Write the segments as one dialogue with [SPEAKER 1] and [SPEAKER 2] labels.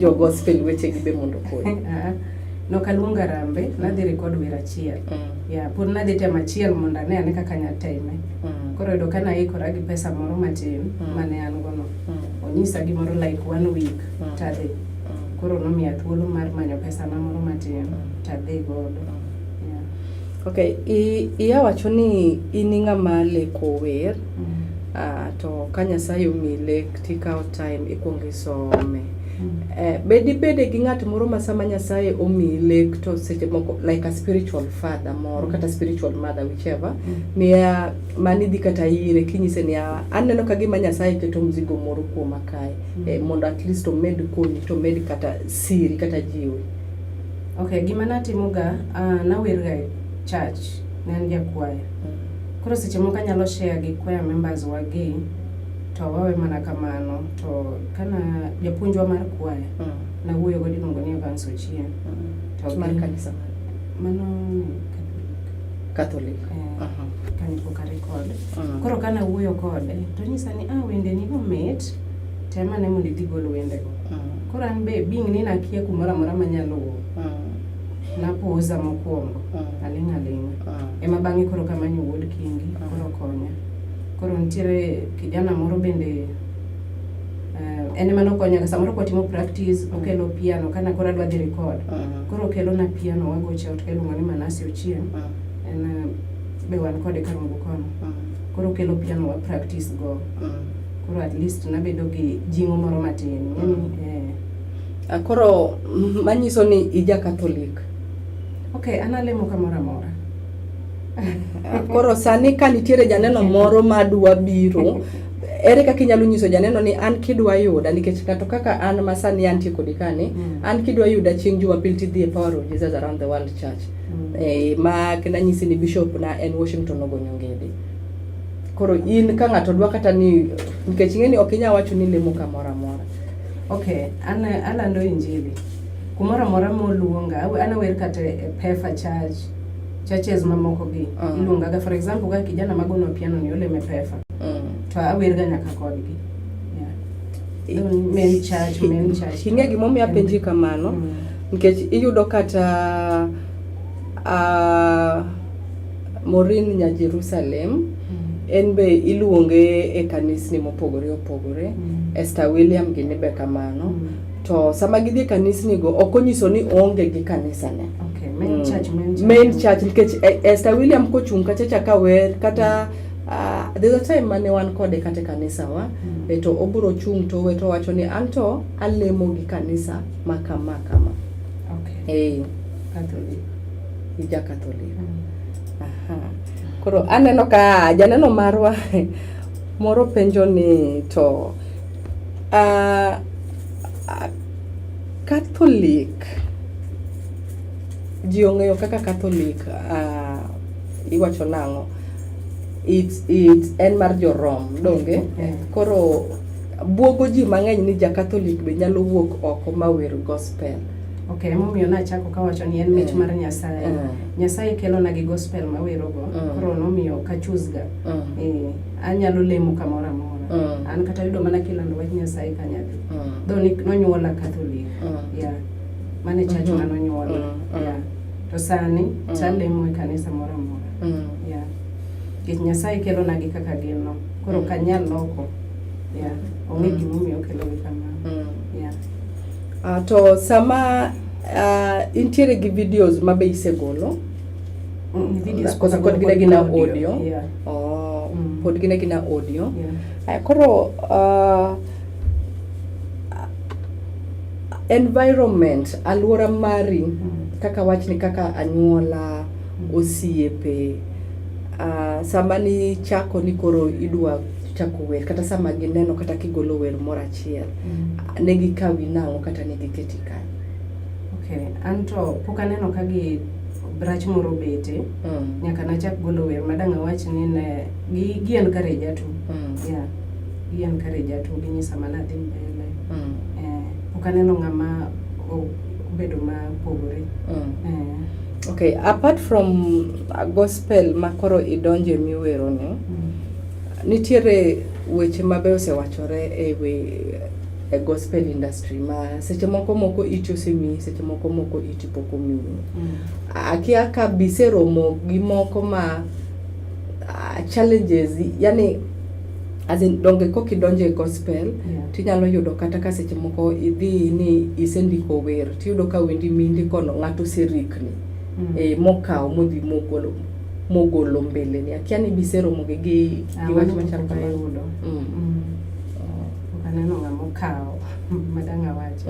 [SPEAKER 1] Jo gospel wechegi be mondo okonyi.
[SPEAKER 2] Ah, nokaluongo arambe, nadhi record wer achiel. Yeah, pod nadhi temo achiel mondo ane ane kaka anya time. Koro yudo ka naikora gi pesa moro matin mane an gono. Onyisa gimoro like one week tadhi. Koro nomiya thuolo mar manyo pesa na moro matin tadhi godo. Yeah.
[SPEAKER 1] Okay, iya wacho ni in ng'ama leko wer. To ka Nyasaye omiyi lek tikawo time ikuongo isome. Be dibede gi ng'at moro ma sama Nyasaye omiyi lek to seche moko like a spiritual father moro kata spiritual mother, whichever, miya mani dhi kata ire kinyise ni, "Ah, aneno ka gima Nyasaye keto mzigo moro kuoma kae," mondo at least omed konyi to omed kata siri kata jiwi?
[SPEAKER 2] Okay, gima natimoga, nawerga e church, ne an jakwaya. Koro seche moko anyalo share gi choir members wagi to wawe mana kamano. To kana japuonjwa mar kwaya nawuoyo godo, iluongo ni Evans Ochieng. To
[SPEAKER 1] Mar kanisa?
[SPEAKER 2] Mano Catholic.
[SPEAKER 1] Catholic.
[SPEAKER 2] Eh, kane pok arecord. Koro kana wuoyo kode to onyisa ni, "Ah, wendeni go mit, tem ane mondo idhi gol wendego." Koro an be being ni nakia kumoro amora manyaluwo, napoza mokwongo, aling' aling'a. Ema bang'e koro kamanyo wuod Kingi, koro konya. Koro nitiere kijana moro bende, en ema nokonya samoro kwatimo practice, okelo piano kana koro adwa dhi record. Koro okelona piano wagoche ot ka, iluongo ni Manasi Ochieng. En be wan kode Karungu kono. Koro okelo piano wa practice go. Koro at least nabedo gi jing'o moro matin. Ing'eni,
[SPEAKER 1] Ah, koro manyiso ni ija Catholic?
[SPEAKER 2] Okay, an alemo kamoro amora.
[SPEAKER 1] Ah, koro sani ka nitiere janeno moro madwa biro, ere kaka inyalo nyiso janeno ni an kidwa yuda, nikech ng'ato kaka an ma sani antie kodi kani, an kidwa yuda chieng' Jumapil tidhi e Power of Jesus Around the World Church, ma nanyisi ni bishop na en Washington Ogonyo Ngede. Koro in ka ng'ato dwa kata ni, nikech ing'e ni ok inyal wacho ni lemo kamoro amora.
[SPEAKER 2] Okay, an alando injili. Kumoro amora moluonga, an awer kata e Pefa Church, churches mamoko gi. Iluongaga, for example, ka kijana magono piano ni olemo e Pefa. To awerga nyaka kodgi. Yeah. Though main church, main church.
[SPEAKER 1] Ing'e gimomiyo apenji kamano? Nikech iyudo kata Maureen nya Jerusalem, en be iluonge e kanisni mopogore opogore. Esther William gini be kamano. To sama gidhi e kanisni go, ok onyiso ni oonge gi kanisane.
[SPEAKER 2] Okay, main church, main church.
[SPEAKER 1] Main church, nikech Esther William kochung' kacha cha ka wer kata, there's a time mane wan kode kata e kanisawa, to obiro chung' to owe to wacho ni an to alemo gi kanisa ma kama kama.
[SPEAKER 2] Okay.
[SPEAKER 1] Eh,
[SPEAKER 2] Catholic.
[SPEAKER 1] Ija Catholic. Aha. Koro aneno ka janeno marwa moro penjo ni to Catholic ji ong'eyo kaka Catholic, iwacho nang'o, it en mar jo Rome donge? Koro buogo ji mang'eny ni ja Catholic be nyalo wuok oko ma wer gospel.
[SPEAKER 2] Okay, emomiyo nachako kawacho ni en mich mar Nyasaye. Nyasaye kelona gi gospel mawerogo, koro nomiyo ok achuse ga. Eh, anyalo lemo kamoro amora. An kata yudo mana kilando wach Nyasaye kanyadhi. Though ni nonyuola Catholic. Yeah. Mane church manonyuola. Yeah. To sani talemo e kanisa moro amora. Yeah. Nikech Nyasaye kelona gi kaka gin no. Koro ok anyal loko. Yeah. Onge gimomiyo okelogi kamano. Yeah.
[SPEAKER 1] To sama intiere gi videos ma be isegolo?
[SPEAKER 2] Videos
[SPEAKER 1] Koso
[SPEAKER 2] pok
[SPEAKER 1] pod
[SPEAKER 2] agolo,
[SPEAKER 1] gin agina
[SPEAKER 2] audio.
[SPEAKER 1] audio?
[SPEAKER 2] Yeah.
[SPEAKER 1] Oh,
[SPEAKER 2] Mm.
[SPEAKER 1] pod gin agina audio.
[SPEAKER 2] Yeah.
[SPEAKER 1] Aya, koro environment, alwora mari, kaka wachni kaka anyuola, osiepe, sama nichako ni koro idwa chako wer, kata sama gineno kata kigolo wer moro achiel, ne gikawi nang'o kata ne giketi kanye?
[SPEAKER 2] Okay, anto pok aneno ka gi rach moro bete. Nyaka nachak golo wer madang' awach ni ne gi encourage tu. Yeah. Gi encourage tu, ginyisa mana adhi mbele. Eh, pok aneno ng'ama obedo ma pogore. Eh.
[SPEAKER 1] Okay, apart from gospel ma koro idonje miwero ni, nitiere weche mabe osewachore e wi e gospel industry ma seche moko moko iti osemiyi, seche moko moko iti pok omiyi. Akia ka biseromo gi moko ma challenges, yani as in donge kokidonjo e gospel tinyalo yudo kata ka seche moko idhi ni isendiko wer, tiyudo ka wendi mindikono ng'ato oserikni mokawo modhi mogolo mbele ni. Akia ni biseromo gi wach
[SPEAKER 2] Mano
[SPEAKER 1] machal
[SPEAKER 2] pok
[SPEAKER 1] kamano.
[SPEAKER 2] ayudo. Pok aneno ng'ama okawo madang' awachi.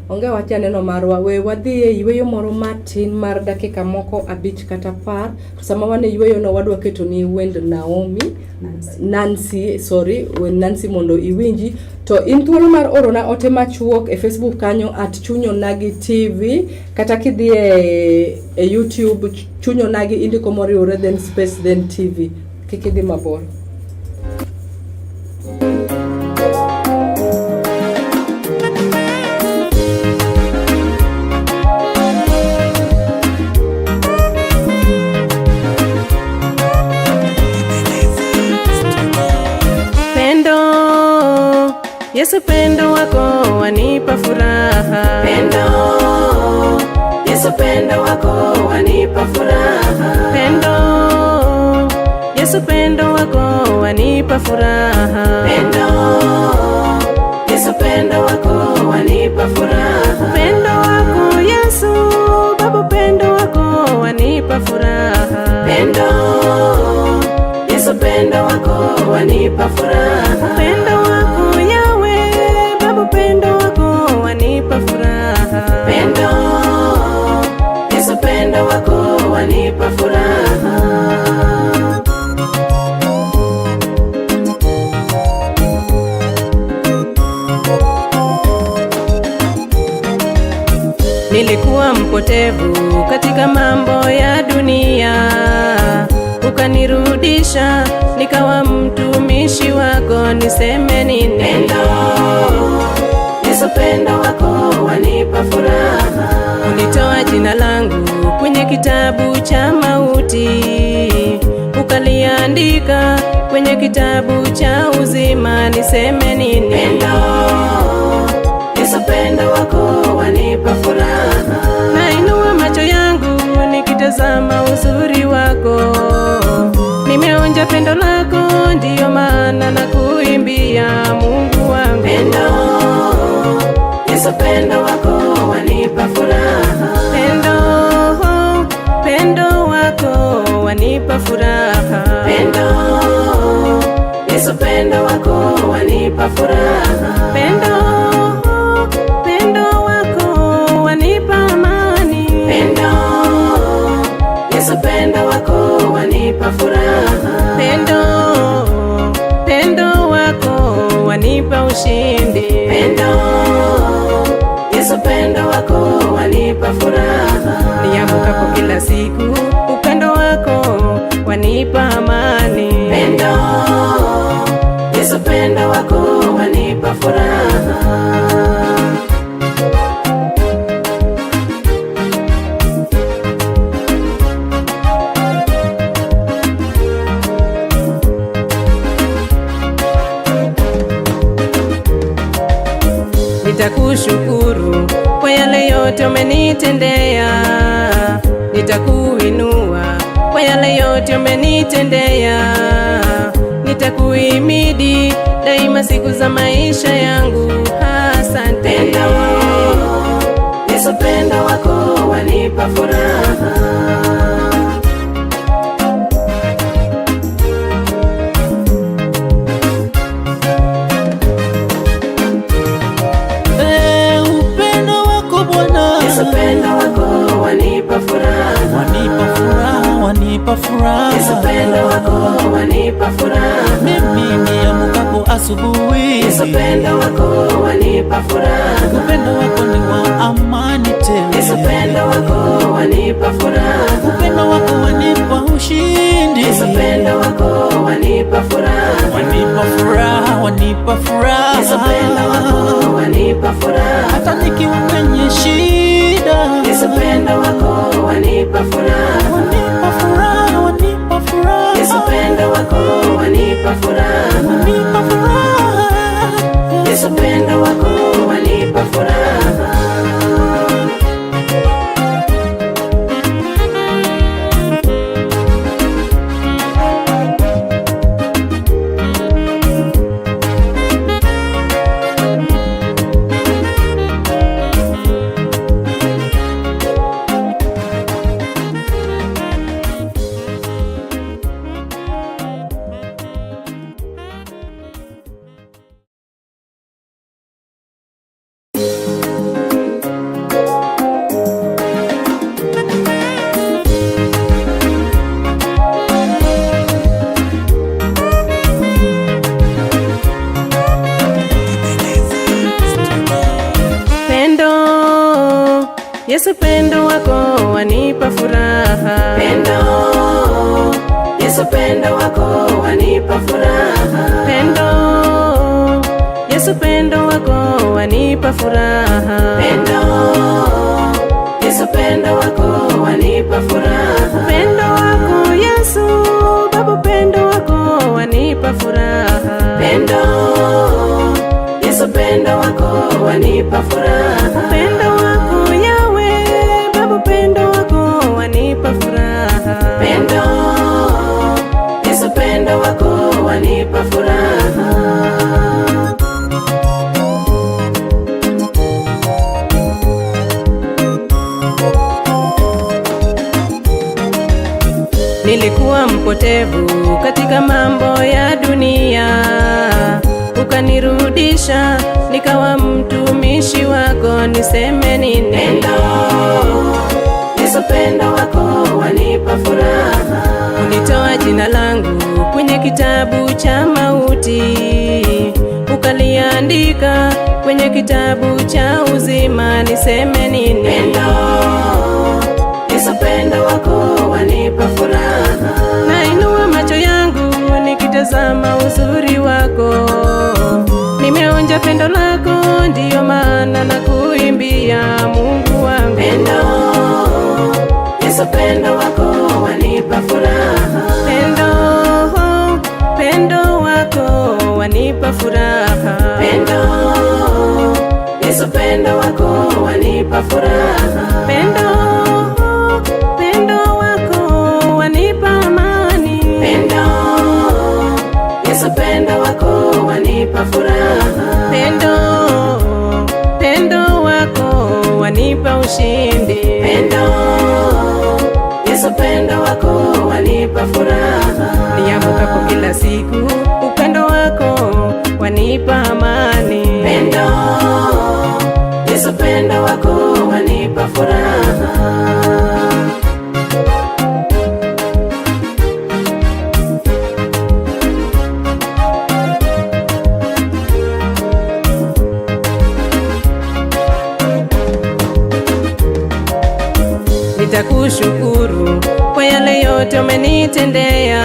[SPEAKER 1] Onge wach aneno marwa, we wadhi e yueyo moro matin mar dakika moko 5 kata 10. To sama wan e yueyo no wadwa keto ni wend Naomi,
[SPEAKER 2] Nancy.
[SPEAKER 1] Nancy, sorry, wend Nancy mondo iwinji. To in thuolo mar orona ote machuok e Facebook kanyo at Chuny Onagi TV, kata kidhi e YouTube Chuny Onagi indiko moriwore then space then TV. Kik idhi mabor.
[SPEAKER 2] Pendo, Yesu pendo wako wanipa furaha.
[SPEAKER 3] Pendo, Yesu pendo wako wanipa furaha.
[SPEAKER 2] Pendo, Yesu pendo wako wanipa furaha.
[SPEAKER 3] Pendo, Yesu pendo wako wanipa furaha.
[SPEAKER 2] Pendo wako Yesu, Baba pendo wako wanipa furaha.
[SPEAKER 3] Pendo, Yesu pendo wako wanipa furaha.
[SPEAKER 2] Pendo wako Yawe, Baba pendo wako wanipa furaha.
[SPEAKER 3] Pendo, Yesu pendo wako wanipa furaha.
[SPEAKER 2] Nilikuwa mpotevu katika mambo ya dunia, ukanirudisha nikawa mtumishi wako, niseme nini?
[SPEAKER 3] Pendo, Yesu pendo wako wanipa furaha.
[SPEAKER 2] Ulitoa jina langu kwenye kitabu cha mauti, ukaliandika kwenye kitabu cha uzima, niseme nini?
[SPEAKER 3] Pendo, Yesu pendo wako wanipa furaha.
[SPEAKER 2] Nainua macho yangu nikitazama uzuri wako, nimeonja pendo lako, ndiyo maana nakuimbia Mungu wangu.
[SPEAKER 3] Pendo, Yesu pendo wako wanipa furaha.
[SPEAKER 2] Pendo, pendo wako wanipa furaha.
[SPEAKER 3] Pendo, Yesu pendo wako wanipa furaha.
[SPEAKER 2] Pendo, pendo wako wanipa amani.
[SPEAKER 3] Pendo, Yesu pendo wako wanipa furaha.
[SPEAKER 2] Pendo, pendo wako wanipa ushindi.
[SPEAKER 3] Pendo, Yesu pendo wako wanipa furaha.
[SPEAKER 2] Niamkapo kila siku, upendo wako wanipa amani.
[SPEAKER 3] Pendo, Yesu pendo wako wanipa furaha.
[SPEAKER 2] Nitakushukuru kwa yale yote umenitendea, nitakuinua kwa yale yote umenitendea, nitakuhimidi daima siku za maisha yangu. Asante.
[SPEAKER 3] Pendo, Yesu pendo wako wanipa furaha.
[SPEAKER 4] Upendo wako Bwana,
[SPEAKER 3] Yesu pendo wako wanipa furaha.
[SPEAKER 4] Wanipa furaha, wanipa furaha.
[SPEAKER 3] Yesu pendo wako wanipa furaha.
[SPEAKER 4] Mimi niamkapo asubuhi,
[SPEAKER 3] Yesu pendo wako wanipa furaha.
[SPEAKER 4] Upendo wako ni wa amani tele.
[SPEAKER 3] Yesu pendo wako wanipa furaha.
[SPEAKER 4] Upendo wako wanipa ushindi.
[SPEAKER 3] Yesu pendo wako wanipa furaha.
[SPEAKER 4] Wanipa furaha, wanipa furaha.
[SPEAKER 3] Yesu pendo wako wanipa furaha.
[SPEAKER 4] Hata nikiwa kwenye shida,
[SPEAKER 3] Yesu pendo wako wanipa furaha.
[SPEAKER 4] Wanipa furaha, wanipa furaha.
[SPEAKER 3] Yesu pendo wako wanipa furaha.
[SPEAKER 4] Wanipa furaha.
[SPEAKER 3] Yesu Yesu pendo wako wanipa furaha.
[SPEAKER 2] Pendo, Yesu pendo wako wanipa furaha.
[SPEAKER 3] Pendo, Yesu pendo wako wanipa furaha.
[SPEAKER 2] Pendo, Yesu pendo wako wanipa furaha.
[SPEAKER 3] Pendo, Yesu pendo wako wanipa furaha.
[SPEAKER 2] Pendo wako Yesu, Baba pendo wako wanipa furaha.
[SPEAKER 3] Pendo, Yesu pendo wako wanipa furaha.
[SPEAKER 2] Pendo wako Yawe, Baba pendo wako wanipa furaha.
[SPEAKER 3] Pendo, Yesu pendo wako wanipa furaha.
[SPEAKER 2] Nilikuwa mpotevu katika mambo ya dunia, ukanirudisha nikawa mtumishi wako, niseme nini?
[SPEAKER 3] Pendo, Yesu pendo wako wanipa furaha.
[SPEAKER 2] Ulitoa jina langu kwenye kitabu cha mauti, ukaliandika kwenye kitabu cha uzima, niseme nini?
[SPEAKER 3] Pendo, Yesu pendo wako wanipa furaha.
[SPEAKER 2] Nainua macho yangu nikitazama uzuri wako, nimeonja pendo lako, ndiyo maana na kuimbia Mungu wangu.
[SPEAKER 3] Pendo, Yesu pendo wako wanipa furaha.
[SPEAKER 2] Pendo, pendo wako wanipa furaha.
[SPEAKER 3] Pendo, Yesu pendo wako wanipa furaha.
[SPEAKER 2] Pendo, pendo wako wanipa amani.
[SPEAKER 3] Pendo, Yesu pendo wako wanipa furaha.
[SPEAKER 2] Pendo, pendo wako wanipa ushindi.
[SPEAKER 3] Pendo, Yesu pendo wako wanipa furaha.
[SPEAKER 2] Niamkapo kila siku, upendo wako wanipa amani.
[SPEAKER 3] Pendo, Yesu pendo wako wanipa furaha.
[SPEAKER 2] Nitakushukuru kwa yale yote umenitendea,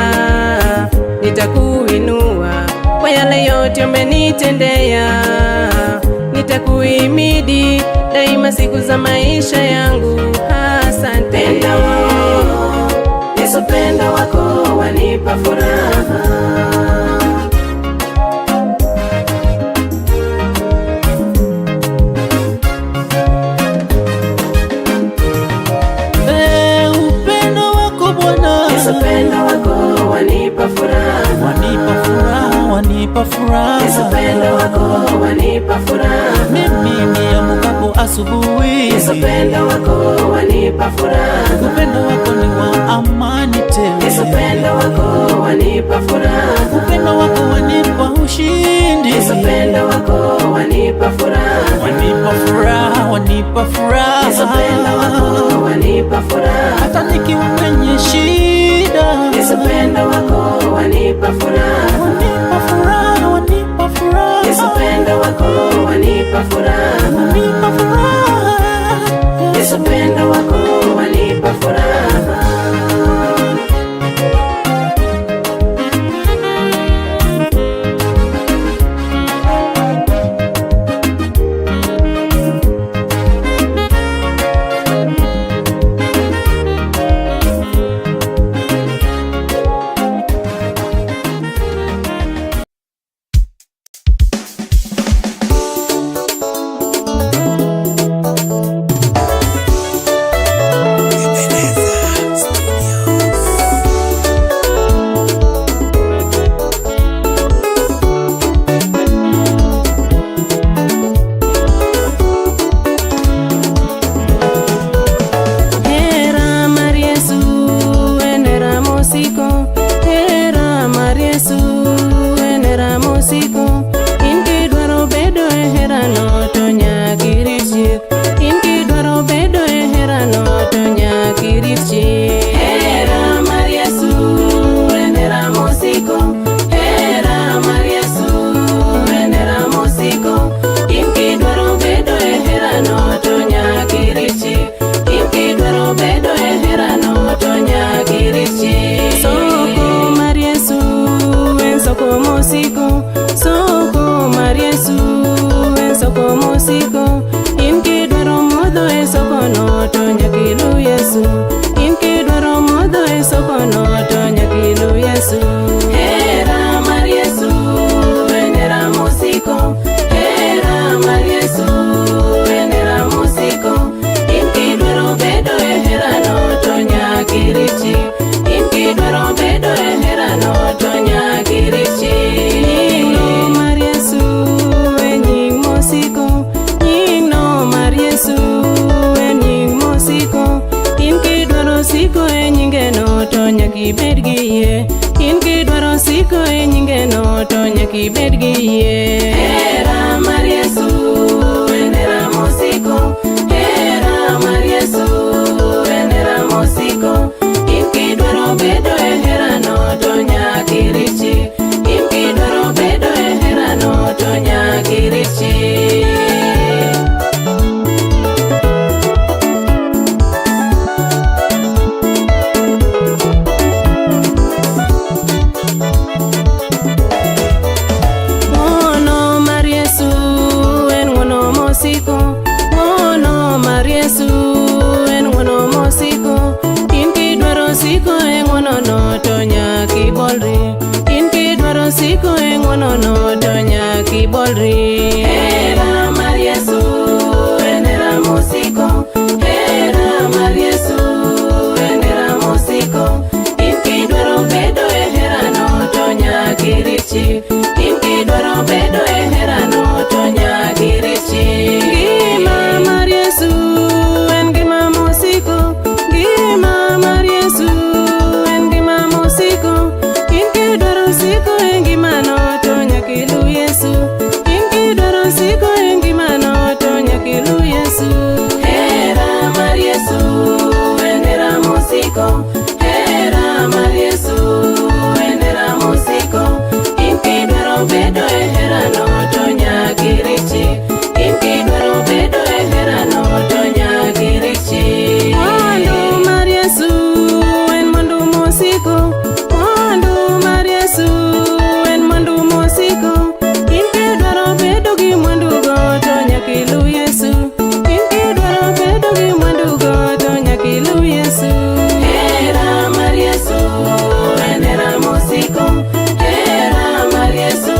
[SPEAKER 2] nitakuinua kwa yale yote umenitendea, nitakuhimidi daima siku za maisha yangu. Asante.
[SPEAKER 3] Pendo, Yesu pendo wako wanipa furaha.
[SPEAKER 4] Eh, upendo wako Bwana
[SPEAKER 3] Yesu pendo wako wanipa furaha.
[SPEAKER 4] wanipa furaha, wanipa
[SPEAKER 3] Yesu pendo
[SPEAKER 4] furaha.
[SPEAKER 3] wako wanipa furaha.
[SPEAKER 4] Mimi niamkapo asubuhi,
[SPEAKER 3] Yesu pendo wako wanipa furaha.
[SPEAKER 4] upendo wako ni wa amani
[SPEAKER 3] Yesu
[SPEAKER 4] tele,
[SPEAKER 3] pendo wako wanipa furaha.
[SPEAKER 4] upendo wako wanipa ushindi,
[SPEAKER 3] Yesu pendo wako wanipa furaha.
[SPEAKER 4] wanipa furaha, wanipa
[SPEAKER 3] Yesu pendo
[SPEAKER 4] furaha,
[SPEAKER 3] wako wanipa furaha.
[SPEAKER 4] hata nikiwa kwenye shida,
[SPEAKER 3] Yesu pendo wako wanipa furaha.
[SPEAKER 4] wanipa furaha, wanipa furaha,
[SPEAKER 3] Yesu pendo wako wanipa furaha.
[SPEAKER 4] wanipa furaha.
[SPEAKER 3] Yesu pendo wako wanipa furaha. nyaka ibed gi yie. Hera mar Yesu en hera mosiko, hera mar Yesu en hera mosiko. In kidwaro bedo e herano to nyaka irit chik. In kidwaro bedo e herano to nyaka irit chik. Ng'wono mar Yesu en ng'wono mosiko, ng'wono mar Yesu en ng'wono mosiko. In kidwaro siko e ng'wonono to nyaka ibolri. In kidwaro siko e ng'wonono to nyaka ibolri. Hera mar Yesu en hera mosiko, hera mar Yesu en hera mosiko. In kidwaro bedo e herano to nyaka irit chik. In kidwaro bedo e herano to nyaka irit chik. Ngima mar Yesu en ngima mosiko, ngima mar Yesu en ngima mosiko. In kidwaro siko e ngimano to nyaka iluw Yesu. In kidwaro siko e ngimano to nyaka iluw Yesu. Hera mar Yesu en hera mosiko, hera mar Yesu en hera mosiko. In kidwaro bedo e herano to nyaka irit chik. In kidwaro bedo e herano to nyaka irit chik. Mwandu mar Yesu en mwandu mosiko, mwandu mar Yesu en mwandu mosiko. In kidwaro bedo gi mwandugo to nyaka iluw Yesu. In kidwaro bedo gi mwandugo to nyaka iluw Yesu. Hera mar Yesu en hera mosiko, hera mar Yesu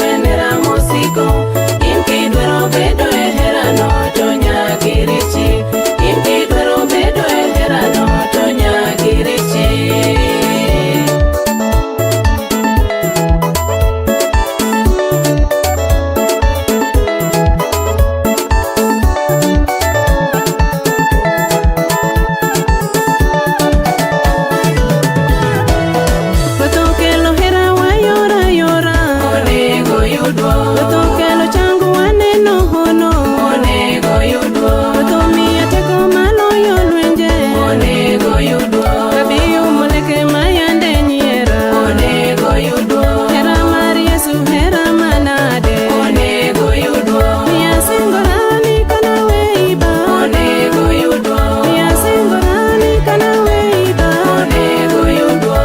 [SPEAKER 3] en hera mosiko. In kidwaro bedo e herano to nyaka irit chik. In kidwaro bedo e herano to nyaka irit chik. Ruoth okelo hera wayora yora, onego yudwa. Ruoth okelo chango waneno hono, onego yudwa. Ruoth omiya teko maloyo lwenje, onego yudwa. Rabiu moleke mayande nyiera, onego yudwa. Hera mar Yesu hera manade, onego yudwa. Miya singora ni kanawe ba, onego yudwa. Miya singora ni kanawe ba, onego yudwa.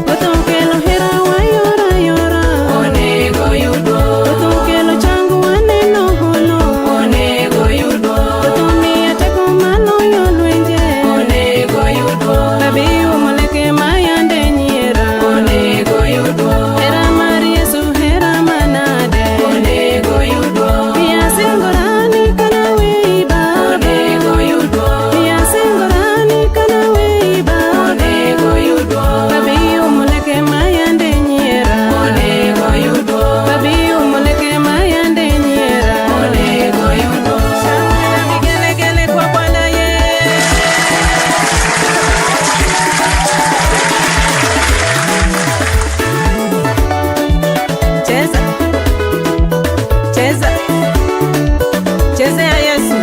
[SPEAKER 3] Ruoth okelo hera wayora yora, onego yudwa. Ruoth okelo chango waneno hono, onego yudwa. Ruoth omiya teko maloyo lwenje, onego yudwa. Rabiu moleke mayande nyiera, onego yudwa. Hera mar Yesu hera manade, onego yudwa. Miya singora ni kanawe ba, onego yudwa. Miya singora ni kanawe ba, onego yudwa. Rabiu moleke mayande nyiera, onego yudwa. Rabiu moleke mayande nyiera, onego yudwa. Shangwe na vigelegele kwa Bwana Yesu. Cheza, cheza, chezea Yesu.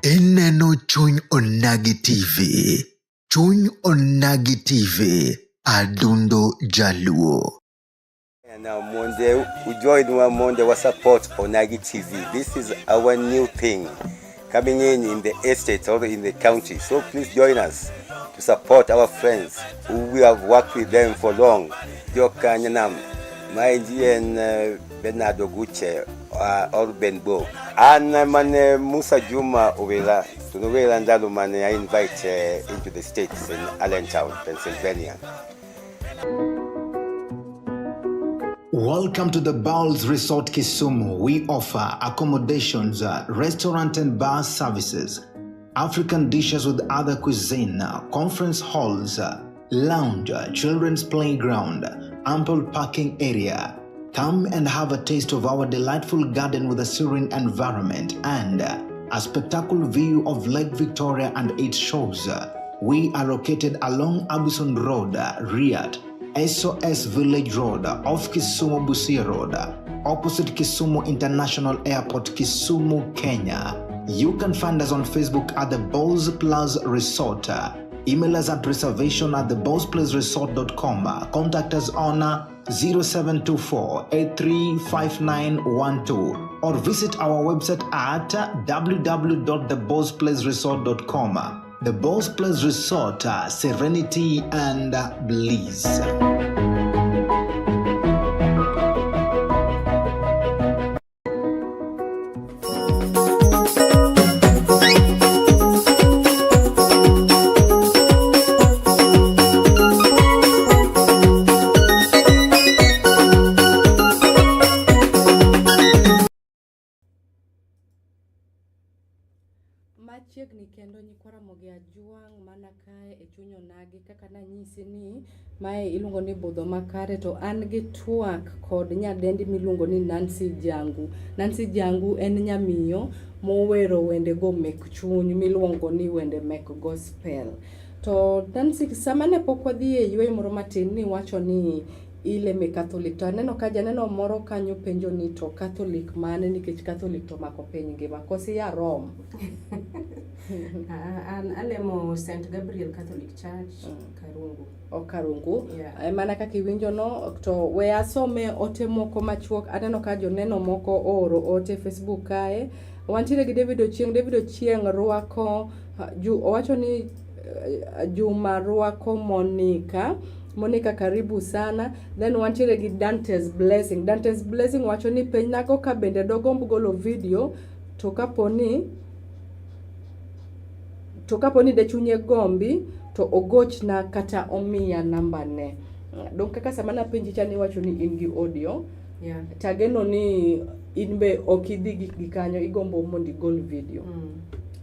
[SPEAKER 5] Ineno Chuny Onagi TV. Chuny Onagi TV. Adundo Jaluo.
[SPEAKER 6] And now Monday, we join one Monday, we support Onagi TV. This is our new thing coming in the estate or in the county. So please join us to support our friends who we have worked with them for long. Jokanyanam, my dear Bernardo Guche or Benbo. And man Musa Juma Owela, to Nowela Ndalo man I invite into the States in Allentown, Pennsylvania.
[SPEAKER 5] Welcome to the Bowls Resort Kisumu. We offer accommodations, restaurant and bar services, African dishes with other cuisine, conference halls, lounge, children's playground, ample parking area. Come and have a taste of our delightful garden with a serene environment and a spectacular view of Lake Victoria and its shores. We are located along Abuson Road, Riyadh, SOS Village Road, off Kisumu Busia Road, opposite Kisumu International Airport, Kisumu, Kenya. You can find us on Facebook at the Bowls Plus Resort. Email us at reservation at thebowlsplaceresort.com. Contact us on 0724 835912 or visit our website at www.thebowlsplaceresort.com. The Bowls Place Resort, serenity and bliss.
[SPEAKER 1] Machiegni kendo nyikwa Ramogi Ajwang' mana kae e chuny onagi kaka nanyisi ni mae iluongo ni budho makare to an gi twak kod nyadendi miluongo ni Nancy Jangu. Nancy Jangu en nyamiyo mowero wende go mek chuny miluongo ni wende mek gospel. To Nancy sama ne pok wadhi e yweyo moro matin niwacho ni ileme Catholic to aneno ka janeno moro kanyo penjo ni to Catholic mane nikech Catholic to omako piny ngima koso iya Rome?
[SPEAKER 2] An alemo St. Gabriel Catholic Church, Karungu.
[SPEAKER 1] O Karungu.
[SPEAKER 2] Yeah.
[SPEAKER 1] Mana kaka iwinjo no to we asome ote moko machuok aneno ka joneno moko ooro ote Facebook kae. Wantiere gi David Ochieng'. David Ochieng' rwako owacho ni Juma rwako Monica. Monica karibu sana. Then wantiere gi Dante's Blessing. Dante's Blessing wacho ni penjnago ka bende dogomb golo video to kaponi de chunye gombi to ogochna kata omiya namba ne. Dong kaka sama napenji cha niwacho ni in gi audio.
[SPEAKER 2] Yeah.
[SPEAKER 1] Tageno ni in be ok idhi gi kanyo igombo mondo igol video.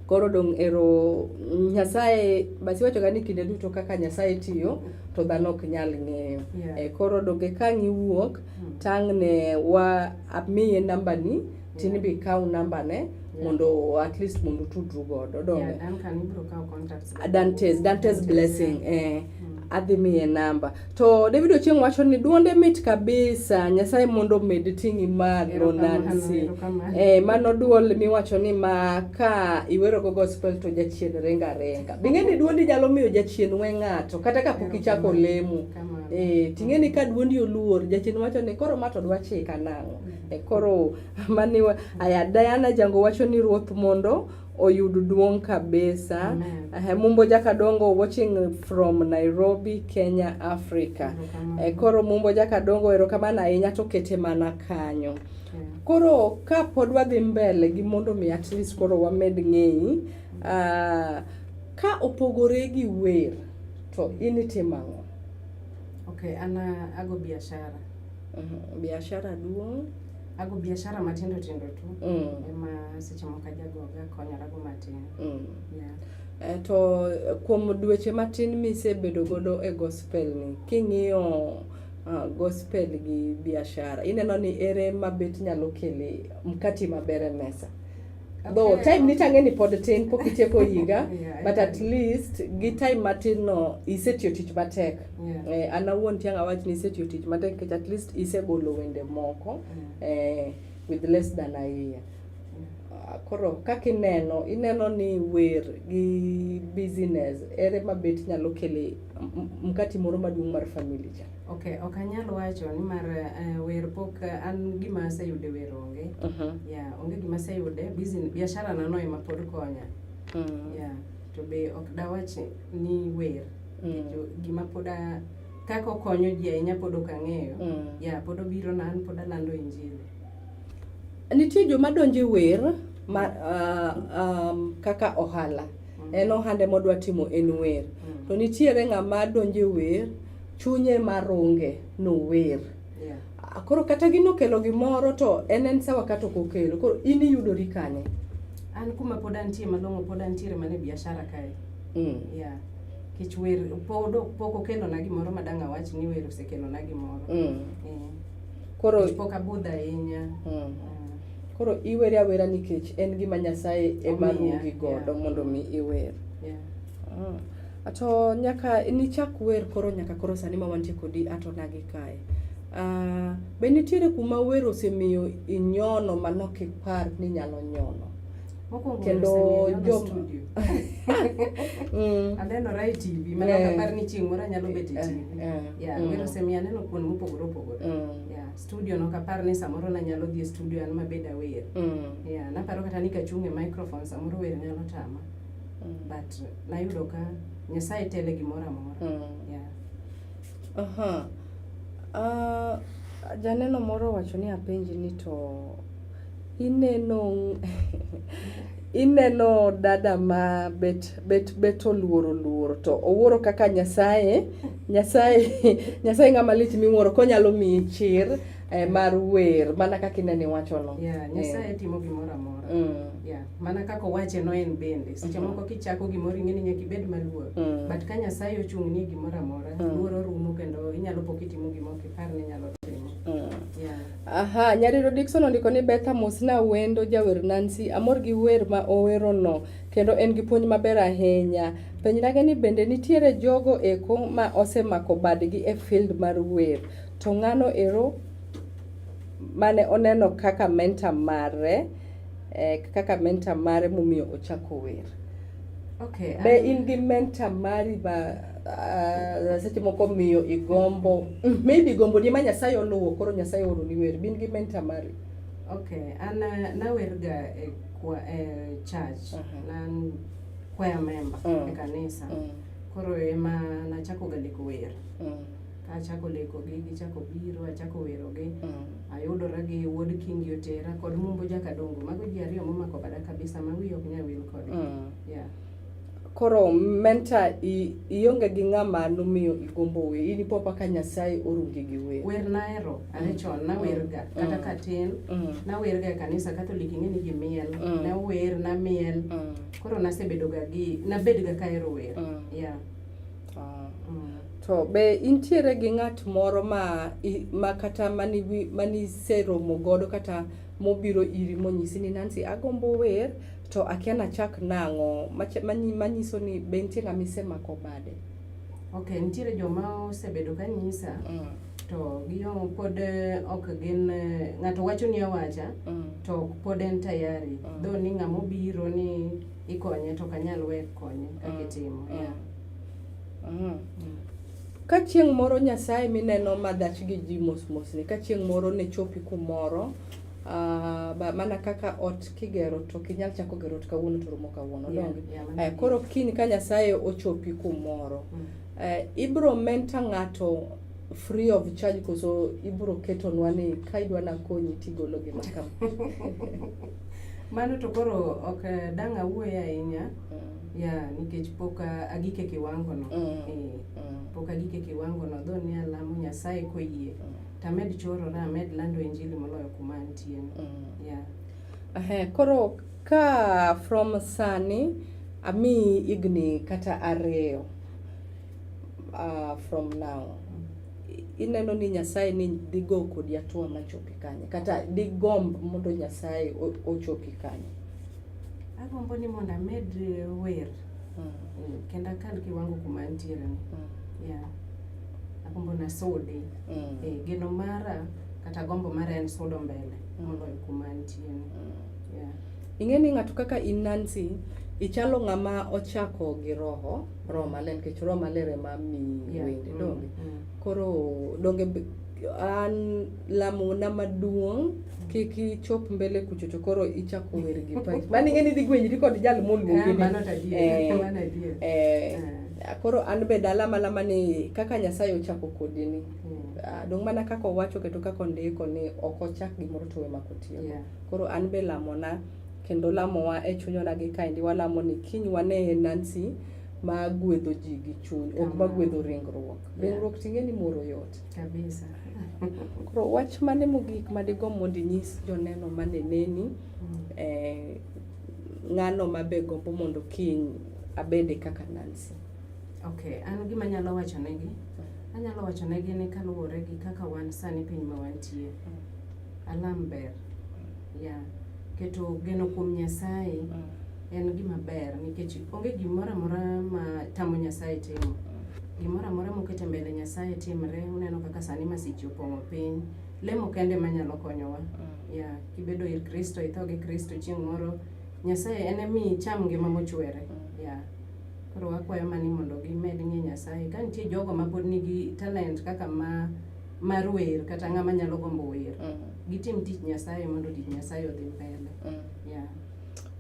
[SPEAKER 1] Koro dong ero Nyasaye basi iwacho ga ni kinde duto kaka Nyasaye tiyo to dhano ok nyal ng'eyo.
[SPEAKER 2] Yeah.
[SPEAKER 1] Koro donge ka ang' iwuok tang' ne wa amiye namba ni tin be ikaw namba ne mondo at least mondo utudru godo donge.
[SPEAKER 2] Yeah, Duncan ibiro kawo contacts.
[SPEAKER 1] Dante's Blessing adhi miye namba. To David Ochieng' wacho ni duonde mit kabisa, Nyasaye mondo omed ting'i malo Nancy. Mano duol miwacho ni ma ka iwero go gospel to jachien ringa ringa. Bing'e ni duondi nyalo miyo jachien we ng'ato kata kapok ichako lemo. Ting'e ni ka duondi oluor, jachien wacho ni koro ma to dwa chika nang'o. Koro mani aya Diana Jango wacho ni ruoth mondo oyud duong' kabisa. Mumbo Jakadongo watching from Nairobi, Kenya, Africa. Koro Mumbo Jakadongo erokamano ahinya to kete mana kanyo. Koro ka pod wadhi mbele gi mondo mi at least koro wamed ng'eyi, ka opogore gi wer to in itimo ang'o?
[SPEAKER 2] Okay, an ago biashara.
[SPEAKER 1] Biashara duong'?
[SPEAKER 2] Ago biashara matindo tindo tu. Ema seche moko ajagoga konyorago matin. Yeah.
[SPEAKER 1] To kuom dweche matin misebedo godo e gospel ni, king'iyo gospel gi biashara, ineno ni ere mabet nyalo kele mkati maber e mesa? Though time ni tang'e ni pod tin, pok itieko higa, but at least gi time matin no isetiyo tich matek. An awuon tiang' awach ni isetiyo tich matek nikech at least isegolo wende moko with less than a year. Koro kaka ineno, ineno ni wer gi business ere mabet nyalo kele mkati moro maduong' mar family cha?
[SPEAKER 2] Okay, ok anyal wacho ni mar wer pok an gima aseyude wer onge. Yeah, onge gima aseyude, business biashara na no ema pod konya. Yeah, to be ok dawach ni wer. Gima pod kaka okonyo ji ahinya pod ok ang'eyo. Yeah, pod obiro na an pod alando injili.
[SPEAKER 1] Nitie joma donjo e wer ma kaka ohala. En ohande modwa timo en wer. To nitiere ng'ama donjo e wer chunye marunge no wer. Koro kata gino okelo gimoro to en en sawa kata ok okelo. Koro in iyudori kanye?
[SPEAKER 2] An kuma pod antie malong'o pod antiere mana e biashara kae. Yeah. Kech wer pod pok okelona gimoro ma dang' awach ni wer osekelona gimoro. Eh.
[SPEAKER 1] Koro
[SPEAKER 2] Kech pok abudho ahinya.
[SPEAKER 1] Koro iwere awera nikech en gima Nyasaye ema
[SPEAKER 2] Omiya,
[SPEAKER 1] rungi godo
[SPEAKER 2] yeah.
[SPEAKER 1] mondo mi iwer.
[SPEAKER 2] Yeah.
[SPEAKER 1] To nyaka nichak wer koro nyaka koro sani ma wantie kodi at Onagi kae. Be nitiere kuma wer osemiyo inyono manok ipar ni nyalo nyono?
[SPEAKER 2] Mokwongo
[SPEAKER 1] Kendo
[SPEAKER 2] wer osemiyo anyono
[SPEAKER 1] joma
[SPEAKER 2] studio. Anenora e TV, mana ok apar ni chieng' moro anyalo bet e TV. Yeah, wer osemiyo aneno kuond mopogore opogore. Yeah, studio nok apar ni samoro nanyalo dhi e studio an mabed awer. Yeah, naparo kata ni kachung' e microphone samoro wer nyalo tama. But nayudo ka Nyasaye tele gimoro amora. Yeah.
[SPEAKER 1] Aha. Janeno moro owacho ni apenji ni to ineno ineno dada ma bet bet bet oluoro luoro to owuoro kaka Nyasaye Nyasaye Nyasaye ng'ama lich miwuoro konyalo miyi chir mar wer mana kaka ineno iwacho no.
[SPEAKER 2] Yeah, Nyasaye timo gimoro amora. Yeah, mana kaka owache no en bende. Seche moko kichako gimoro ing'e ni nyaka ibed maluor. But ka Nyasaye ochung' ni e gimoro amora, luoro rumo kendo inyalo po kitimo gima ok ipar ni inyalo timo. Yeah.
[SPEAKER 1] Aha, Nyariro Dickson ondiko ni Betha mosna wendo jawer Nancy, amor gi wer ma owerono kendo en gi puonj maber ahinya. Penjnage ni bende nitiere jogo eko ma osemako badgi e field mar wer, to ng'ano ero mane oneno kaka mentor mare, kaka mentor mare momiyo ochako wer.
[SPEAKER 2] Okay.
[SPEAKER 1] Be in gi mentor mari ma seche moko miyo igombo, maybe gombo ni ma Nyasaye oluwo koro Nyasaye ooroni wer, be in gi mentor mari?
[SPEAKER 2] Okay, an nawerga e church, nan choir member e kanisa. Koro ema nachako ga leko wer. Ka achako leko gi, gichako biro, achako wero gi. Ayudora gi wuod Kingi Otera kod Mumbo Jakadongo. Mago ji ariyo momako bada kabisa ma wiya ok nyal wil kodgi. Yeah.
[SPEAKER 1] Koro mentor ionge gi ng'ama nomiyo igombo wer, in ipo ka Nyasaye orungi gi wer.
[SPEAKER 2] Wer nahero, are chon nawerga kata katin, nawerga e kanisa Catholic ing'e ni ji miel, nawer, namiel. Koro nasebedo ga gi, nabed ga kahero wer. Yeah.
[SPEAKER 1] To be intiere gi ng'at moro ma kata maniseromo godo kata mobiro iri monyisi ni Nancy agombo wer to akia nachak nang'o, manyiso ni be nitie ng'ama isemako bade?
[SPEAKER 2] Okay, nitiere joma osebedo ka nyisa to giyo pod ok gin, ng'ato wacho ni awacha to pod en tayari. Though ni ng'ama obiro ni ikonye to ok anyal we konye kaka itimo. Yeah.
[SPEAKER 1] Ka chieng' moro Nyasaye mineno madhach gi ji mos mos ni, ka chieng' moro ne chopi kumoro, mana kaka ot kigero to ok inyal chako gero ot kawuono to rumo kawuono, donge? Koro kiny ka Nyasaye ochopi kumoro, ibro mentor ng'ato free of charge koso ibro ketonwa ni ka idwa nakonyi tigolo gima kama?
[SPEAKER 2] Mano to koro ok dang' awuoye ahinya. Yeah, nikech pok agik e kiwango no. Pok agik e kiwango no, though ni alamo Nyasaye koyie. Tamed chorora, amed lando injili moloyo kuma antie no. Yeah.
[SPEAKER 1] Koro ka from sani amiyi higni kata 2 from now, ineno ni Nyasaye ni dhi go kodi hatua machopi kanye? Kata digomb mondo Nyasaye ochopi kanye?
[SPEAKER 2] Agombo ni mondo amed wer. Kendo akal kiwango kuma antiere ni. Yeah. Agombo nasudi. Geno mara kata gombo mara en sudo mbele moloyo kuma antie ni. Yeah.
[SPEAKER 1] Ing'e ni ng'ato kaka in Nancy, ichalo ng'ama ochako gi roho, roho maler, nikech roho maler ema miyi wende, donge? Koro donge an lamona maduong' kik ichop mbele kucho to koro ichako wer gi pachi. Mano ing'e ni idhi gwenyri kod jal moluongi ni.
[SPEAKER 2] Mano to adier, mano adier.
[SPEAKER 1] Koro an be dalama lama ni kaka Nyasaye ochako kodi ni. Dong' mana kaka owacho kendo kaka ondiko ni ok ochak gimoro to we mak otieko. Koro an be lamona kendo lamowa e chunywa gi kaendi walamo ni kiny wane Nancy ma gwedho ji gi chuny, ok ma gwedho ringruok. Ringruok ting'e ni moro yot.
[SPEAKER 2] Kabisa.
[SPEAKER 1] Koro wach mane mogik madigomb mondo inyis joneno mane neni ng'ano mabe gombo mondo kiny abede kaka Nancy?
[SPEAKER 2] Okay, an gima anyalo wacho negi, anyalo wacho negi ni kaluwore gi kaka wan sani piny ma wantie, alam ber. Yeah. Keto geno kuom Nyasaye en gima ber nikech onge gimoro amora ma tamo Nyasaye timo. Gimoro amora moketo e mbele Nyasaye timre, uneno kaka sani masiche opong'o piny. Lemo kende ema nyalo konyowa. Yeah, kibedo ir Kristo, itho gi Kristo chieng' moro, Nyasaye en emi icham ngima mochwere. Yeah. Koro wakwayo mani mondo gimed ng'e Nyasaye. Ka nitie jogo mapod nigi talent kaka ma mar wer kata ng'ama nyalo gombo wer, gitim tich Nyasaye mondo tich Nyasaye odhi mbele. Yeah.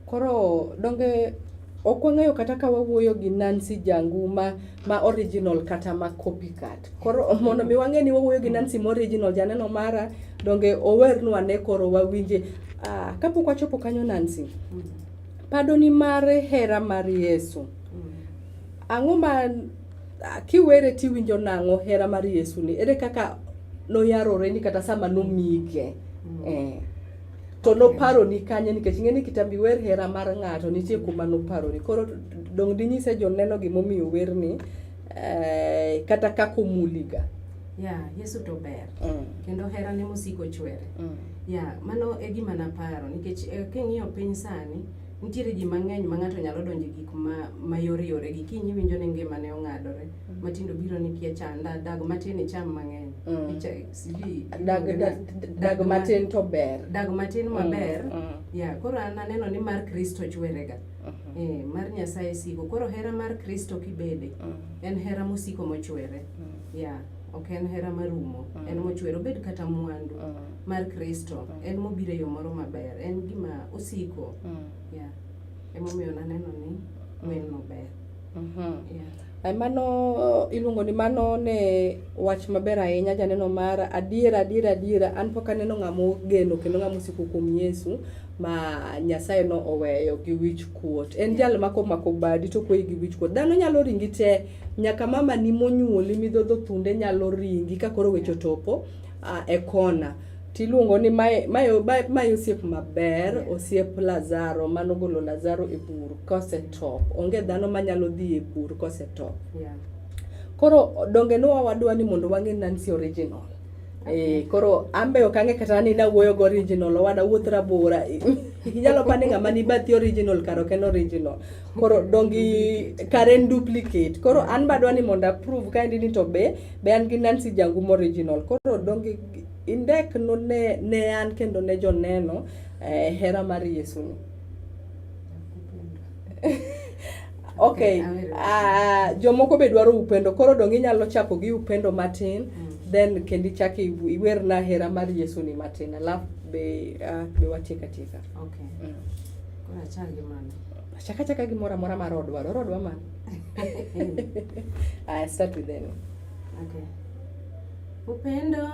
[SPEAKER 1] Koro donge ok wang'eyo kata ka wawuoyo gi Nancy Jangu ma original kata ma copycat. Koro mondo mi wang'e ni wawuoyo gi Nancy ma original, janeno mara donge owernwa ne koro wawinje. Kapok wachopo kanyo Nancy, padoni mar hera mar Yesu. Ang'o ma kiwere tiwinjo nang'o hera mar Yesu ni? Ere kaka noyarore ni kata sama nomike? To noparoni kanye nikech ing'e ni kitambi wer hera mar ng'ato nitie kuma noparoni. Koro dong' dinyise joneno gimomiyo werni kata kaka omuliga.
[SPEAKER 2] Yeah, Yesu to ber. Kendo herane mosiko chwere. Yeah, mano e gima naparo nikech king'iyo piny sani, nitiere ji mang'eny ma ng'ato nyalo donjo e gik ma mayore yore gi kiny iwinjo ni ngimane ong'adore. Matindo biro ni kia chanda, dag matin icham mang'eny. Sijui
[SPEAKER 1] Dag matin to ber.
[SPEAKER 2] Dag matin maber. Yeah, koro an aneno ni mar Kristo chwerega. Mar Nyasaye siko. Koro hera mar Kristo kibede, en hera mosiko mochwere. Yeah, ok en hera marumo, en mochwere. Obed kata mwandu mar Kristo, en mobiro e yo moro maber, en gima osiko. Yeah. Emomiyo naneno ni werno ber. Yeah.
[SPEAKER 1] Mano iluongo ni mano ne wach maber ahinya janeno mara. Adiera, adiera, adiera an pok aneno ng'ama ogeno kendo ng'ama osiko kuom Yesu ma Nyasaye no oweyo gi wich kuot. En jal ma komako badi to okweyi gi wich kuot. Dhano nyalo ringi te, nyaka mama ni monyuoli midhodho thunde nyalo ringi ka koro weche otopo e kona. Tiluongo ni mae osiep maber, osiep Lazaro manogolo Lazaro e bur kosetop. Onge dhano manyalo dhi e bur kosetop. Koro donge ne wadwa ni mondo wang'e Nancy original. Koro ambe ok ang'e kata ni nawuoyo go original, owada wuoth rabora. Inyalo pani ng'ama ni bathi original kar ok en original. Koro dongi kar en duplicate. Koro an be adwa ni mondo approve kaendi ni to be an gi Nancy Jangu original. Koro dongi indek no ne an kendo ne joneno hera mar Yesu ni. Okay, jomoko be dwaro upendo, koro dong inyalo chako gi upendo matin, then kendo ichak iwerna hera mar Yesu ni matin, alafu be watiek atieka.
[SPEAKER 2] Okay. Koro achak gi mano.
[SPEAKER 1] Chak achaka gimoro amora mar odwa, odwa mano. I start with them.
[SPEAKER 2] Okay. Upendo,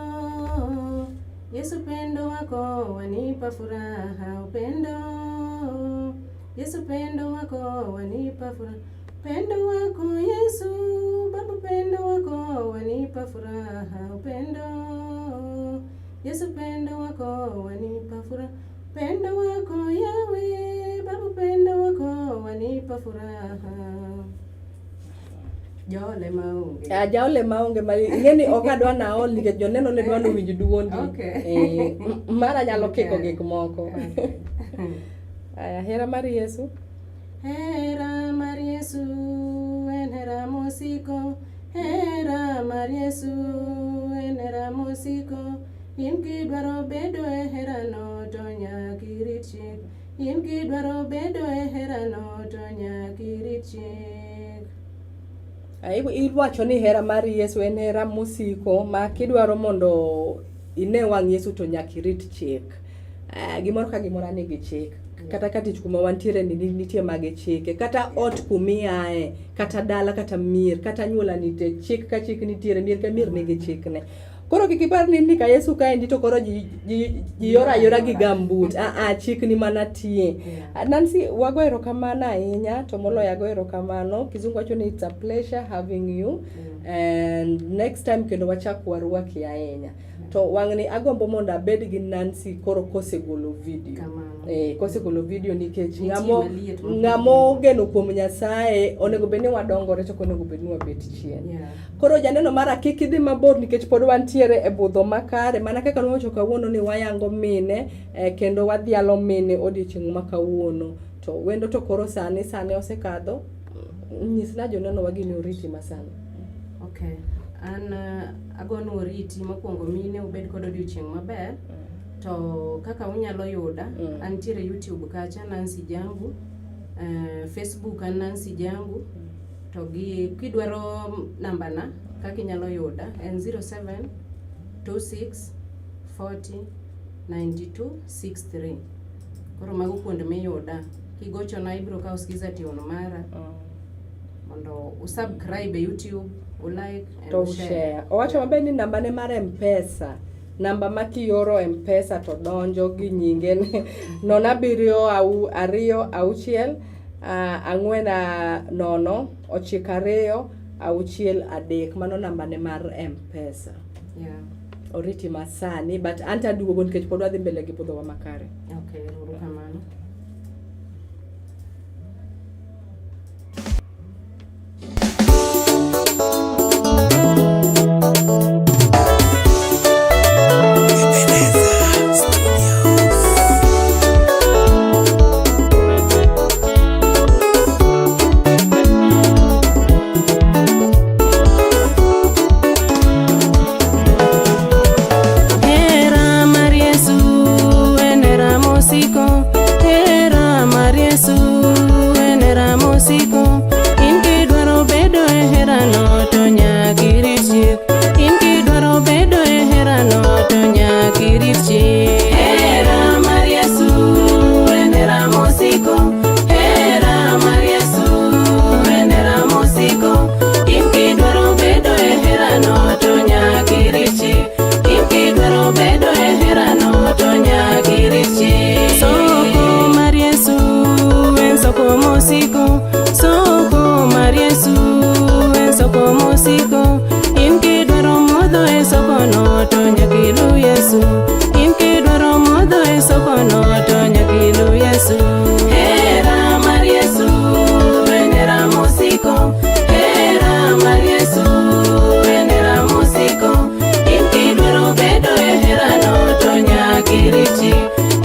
[SPEAKER 2] Yesu pendo wako wanipa furaha. Upendo, Yesu pendo wako wanipa furaha. Pendo wako Yesu, Baba pendo wako wanipa furaha. Upendo, Yesu pendo wako wanipa furaha. Pendo wako Yahweh, Baba pendo wako wanipa furaha. Jaole maonge.
[SPEAKER 1] Jaole maonge ma ing'eni ok adwa naol nikech joneno ne dwa nowinj duondi.
[SPEAKER 2] Okay.
[SPEAKER 1] Mara nyalo kiko gik moko.
[SPEAKER 2] Okay.
[SPEAKER 1] Aya, hera mar Yesu.
[SPEAKER 2] Hera mar Yesu en hera mosiko. Hera mar Yesu en hera mosiko. In kidwaro bedo e herano to nyaka irit chik. In kidwaro bedo e herano to nyaka irit chik.
[SPEAKER 1] Iwacho ni hera mar Yesu en hera mosiko ma kidwaro mondo ine wang' Yesu to nyaka irit chik. Gimoro ka gimoro nigi chik. Kata ka tich kuma wantiere ni nitie mage chike. Kata ot kumiae, kata dala, kata mier, kata anyuola nitie. Chik ka chik nitiere, mier ka mier nigi chikne. Koro kik ipar ni ndika Yesu kaendi to koro ji ji ji yoro ayora gi gambut. Ah ah, chik ni mana tie.
[SPEAKER 2] Yeah.
[SPEAKER 1] Nancy, wago erokamano ahinya to moloyo ago erokamano. Kizungu wacho ni it's a pleasure having you. And next time kendo wachak warwaki ahinya. To wang'ni agombo mondo abed gi Nancy koro kosegolo video.
[SPEAKER 2] Kamano.
[SPEAKER 1] Eh, kosegolo video nikech
[SPEAKER 2] Nitie
[SPEAKER 1] ng'amo
[SPEAKER 2] maliet mapok
[SPEAKER 1] ng'amo ogeno kuom Nyasaye onego bed ni wadongore to ok onego bed ni wabet chien.
[SPEAKER 2] Yeah.
[SPEAKER 1] Koro janeno mara kik idhi mabor nikech pod wantiere e budho makare mana kaka nwawacho kawuono ni wayango mine kendo wadhialo mine odiochieng' ma kawuono. To wendo to koro sani sani osekadho. Nyisna joneno wa gini oriti masani.
[SPEAKER 2] Okay. An agonu oriti mokwongo mine ubed kod odiochieng' maber. To kaka unyalo yuda, antiere YouTube kacha Nancy Jangu, Facebook an Nancy Jangu. To gi kidwaro nambana kaka inyalo yuda en 07 26 40 92 63. Koro mago kuonde miyuda. Kigochona ibiro kawo skiza tune mara mondo usubscribe e YouTube, ulike and
[SPEAKER 1] To
[SPEAKER 2] ushare.
[SPEAKER 1] ushare. Owacho maber ni namba ne mar M-Pesa. Namba ma kioro M-Pesa to donjo gi nyinge ne 0 7 au 2 6 4 0 9 2 6 3. Mano namba ne mar M-Pesa.
[SPEAKER 2] Yeah.
[SPEAKER 1] Oriti masani but anto aduogo nikech pod wadhi mbele gi budhowa makare.
[SPEAKER 2] Okay, ero kamano.
[SPEAKER 3] Hera mar Yesu en hera mosiko, hera mar Yesu en hera mosiko. In kidwaro bedo e herano to nyaka irit chik. In kidwaro bedo e herano to nyaka irit chik. Hera mar Yesu en hera mosiko, hera mar Yesu en hera mosiko. In kidwaro bedo e herano to nyaka irit chik. In kidwaro bedo e herano to nyaka irit chik. Soko mar Yesu en soko mosiko, soko mar Yesu en soko mosiko. In kidwaro modho e sokono to nyaka iluw Yesu. In kidwaro modho e sokono to nyaka iluw Yesu. Hera mar Yesu en hera mosiko, hera mar Yesu en hera mosiko. In kidwaro bedo e herano to nyaka irit chik.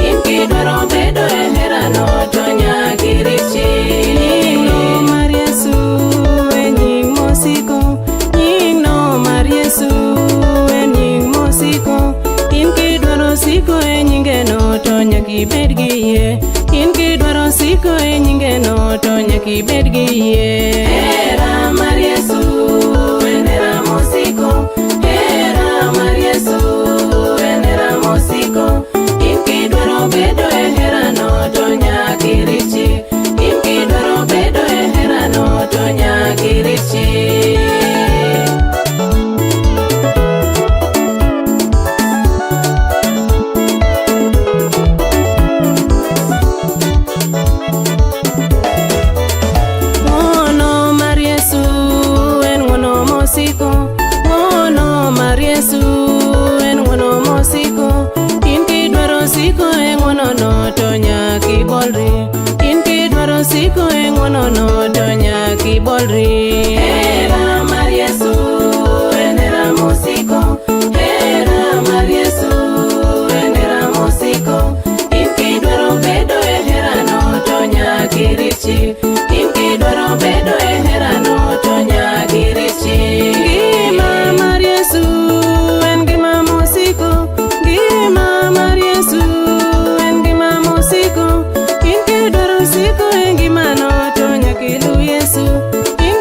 [SPEAKER 3] In kidwaro bedo e herano to nyaka irit chik. Nyingno mar Yesu en nying mosiko, nyingno mar Yesu en nying mosiko. In kidwaro siko e nyingeno to nyaka ibed gi yie. In kidwaro siko e nyingeno to nyaka ibed gi yie. Hera mar Yesu en hera mosiko, hera mar Yesu en hera mosiko. In kidwaro bedo e herano to nyaka irit chik. In kidwaro bedo e herano to nyaka irit chik. Ng'wono mar Yesu en ng'wono mosiko, ng'wono mar Yesu en ng'wono mosiko. In kidwaro siko e ng'wonono to nyaka ibolri. In kidwaro siko e ng'wonono to nyaka ibolri. Hera mar Yesu en hera mosiko, hera mar Yesu en hera mosiko. In kidwaro bedo e herano to nyaka irit chik. In kidwaro bedo e herano to nyaka irit chik. Ngima mar Yesu en ngima mosiko, ngima mar Yesu en ngima mosiko. In kidwaro siko e ngimano to nyaka iluw Yesu. In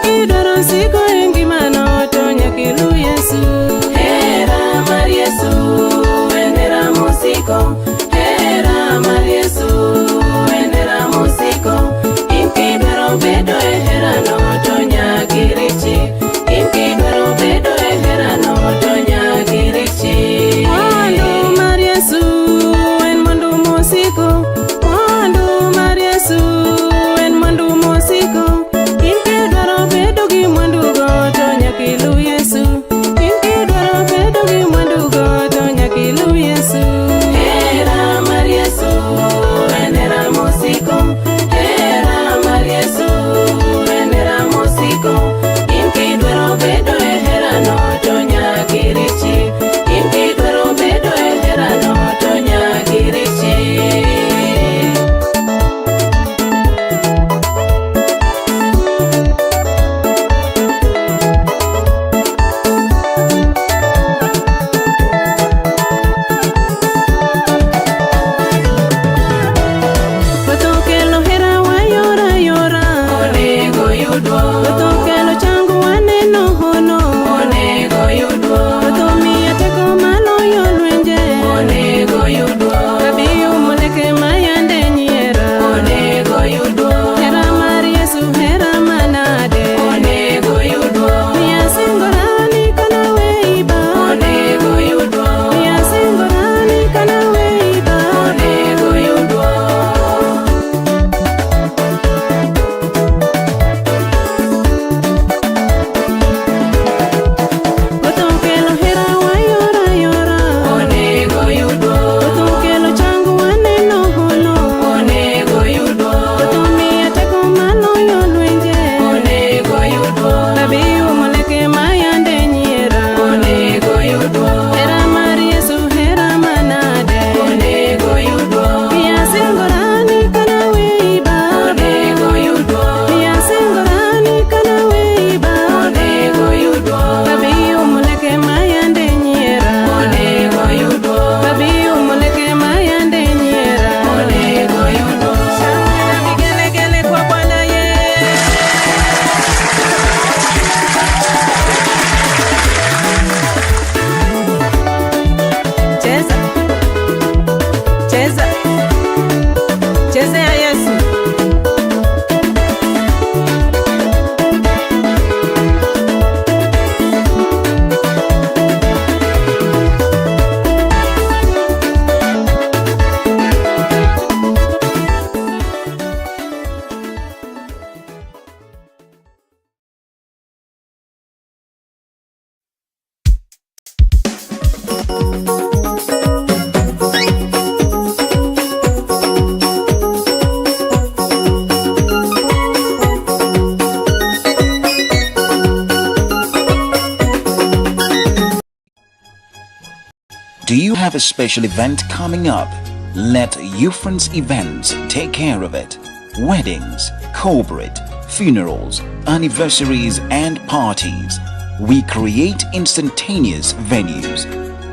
[SPEAKER 7] Do you have a special event coming up? Let Ufrance Events take care of it. Weddings, corporate, funerals, anniversaries and parties. We create instantaneous venues.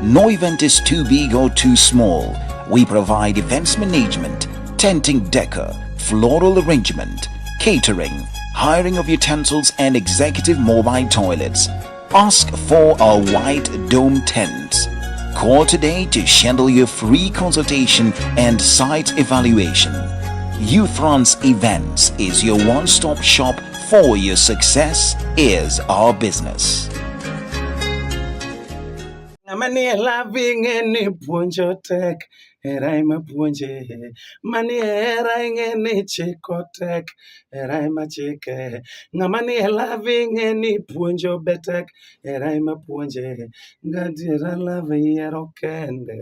[SPEAKER 7] No event is too big or too small. We provide events management, tenting decor, floral arrangement, catering, hiring of utensils and executive mobile toilets. Ask for our white dome tents. Call today to schedule your free consultation and site evaluation. Ufrance Events is your one-stop shop for your success is our business.
[SPEAKER 8] Ng'ama nie love ing'e ni puonjo tek, hera ema puonje. Manie hera ing'e ni chiko tek, hera ema chike. Ng'ama nie love ing'e ni puonjo be tek, hera ema puonje. Gadiera love yiero kende,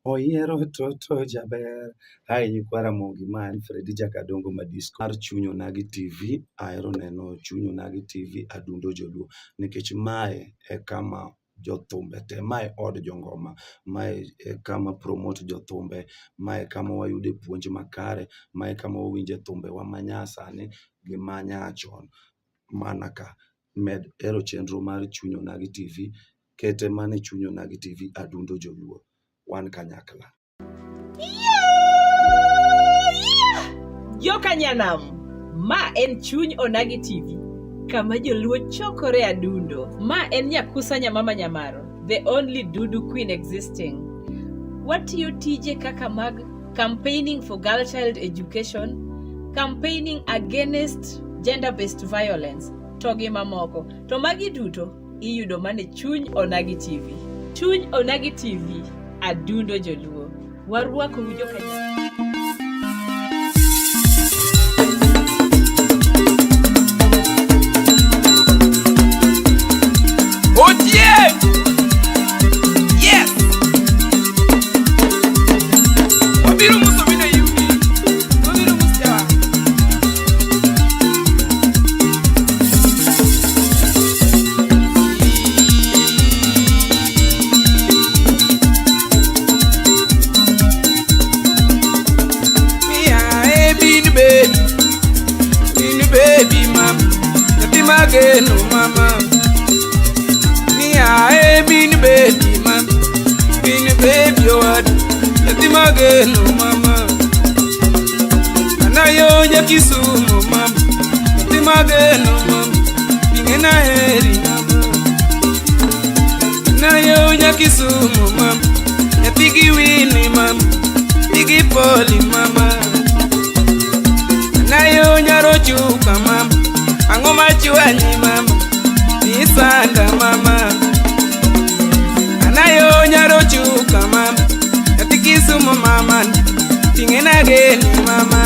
[SPEAKER 8] oyiero toto jaber. Hi nyikwa Ramogi, ma en Fredi Jakadongo Madisco mar Chuny Onagi TV. Ahero neno Chuny Onagi TV adundo joluo nikech mae e kama jothumbe te, mae od jongoma, mae e kama promote jothumbe, mae kama wayude puonj makare, mae kama wawinje thumbewa manyasani gi manyachon. Mana ka med hero chenro mar Chuny Onagi TV, kete mana e Chuny Onagi TV adundo joluo. Wan kanyakla.
[SPEAKER 9] Jokanyanam, ma en Chuny Onagi TV, kama joluo chokore adundo. Ma en Nyakusa Nyamama Nyamaro, the only Dudu queen existing. Watiyo tije kaka mag campaigning for girl child education, campaigning against gender-based violence, to gi mamoko. To magi duto iyudo mana e Chuny Onagi TV. Chuny Onagi TV, adundo joluo. Warwakou jokanyanam.
[SPEAKER 10] Ochieng! Yes! Wabiro muso mine yugi. Wabiro muso jawa. Mia e bin baby. Bin baby mama. Nyathi mageno mama. Mia e bin baby mama. Bin baby owadu. Nyathi mageno mama. Anayo Kisumu mama. Nyathi mageno mama. Ing'ena heri mama. Anayo Kisumu mama. Nyathi gi Winnie mama. Nyathi gi Polly mama. Anayo nyarochuka mama. Ang'o machwanyi mama? Isanda mama. Anayo nyarochuka mama. Nyathi Kisumu mama. Ting'ena geni mama.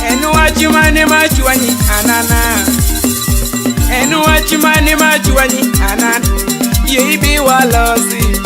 [SPEAKER 10] En wach mane machwanyi anana? En wach mane machwanyi anana? Yie ibi walosi.